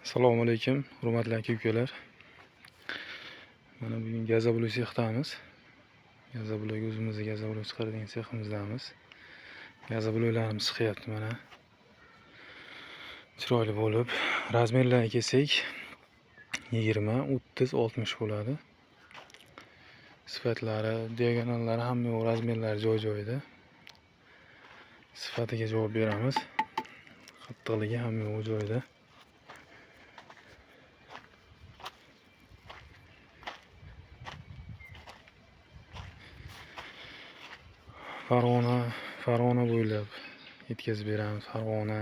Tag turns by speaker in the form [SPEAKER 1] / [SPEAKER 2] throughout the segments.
[SPEAKER 1] Assalomu alaykum, hurmatli aka-ukalar. Mana bugun gazoblok sexdamiz. Gazoblok o'zimizni gazoblok chiqaradigan seximizdamiz. Gazobloklarimiz chiqyapti mana. Chiroyli bo'lib, razmerlarga kelsak 20, 30, 60 bo'ladi. Sifatlari, diagonallari hamma yo'q, razmerlari joy-joyida. Sifatiga javob beramiz. Qattiqligi hamma yo'q joyida. Farg'ona bo'ylab yetkazib beramiz. Farg'ona,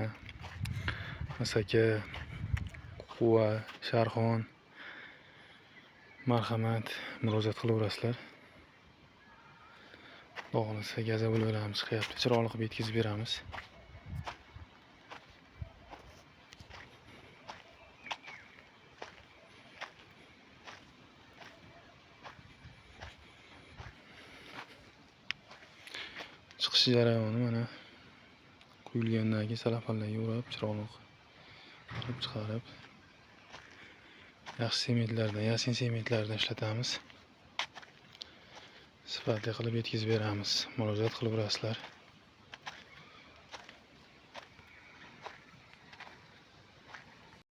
[SPEAKER 1] Asaka, Quva, Sharxon. Marhamat, murojaat qilaverasizlar. Xudo xohlasa gazobloklarimiz chiqyapti. Chiroyli qilib yetkazib beramiz. Chiqish jarayoni mana quyilgandan keyin salafanlarga o'rab chiroyli qilib chiqarib, yaxshi sementlardan, yasin sementlardan ishlatamiz. Sifatli qilib yetkazib beramiz. Murojaat qilaverasizlar.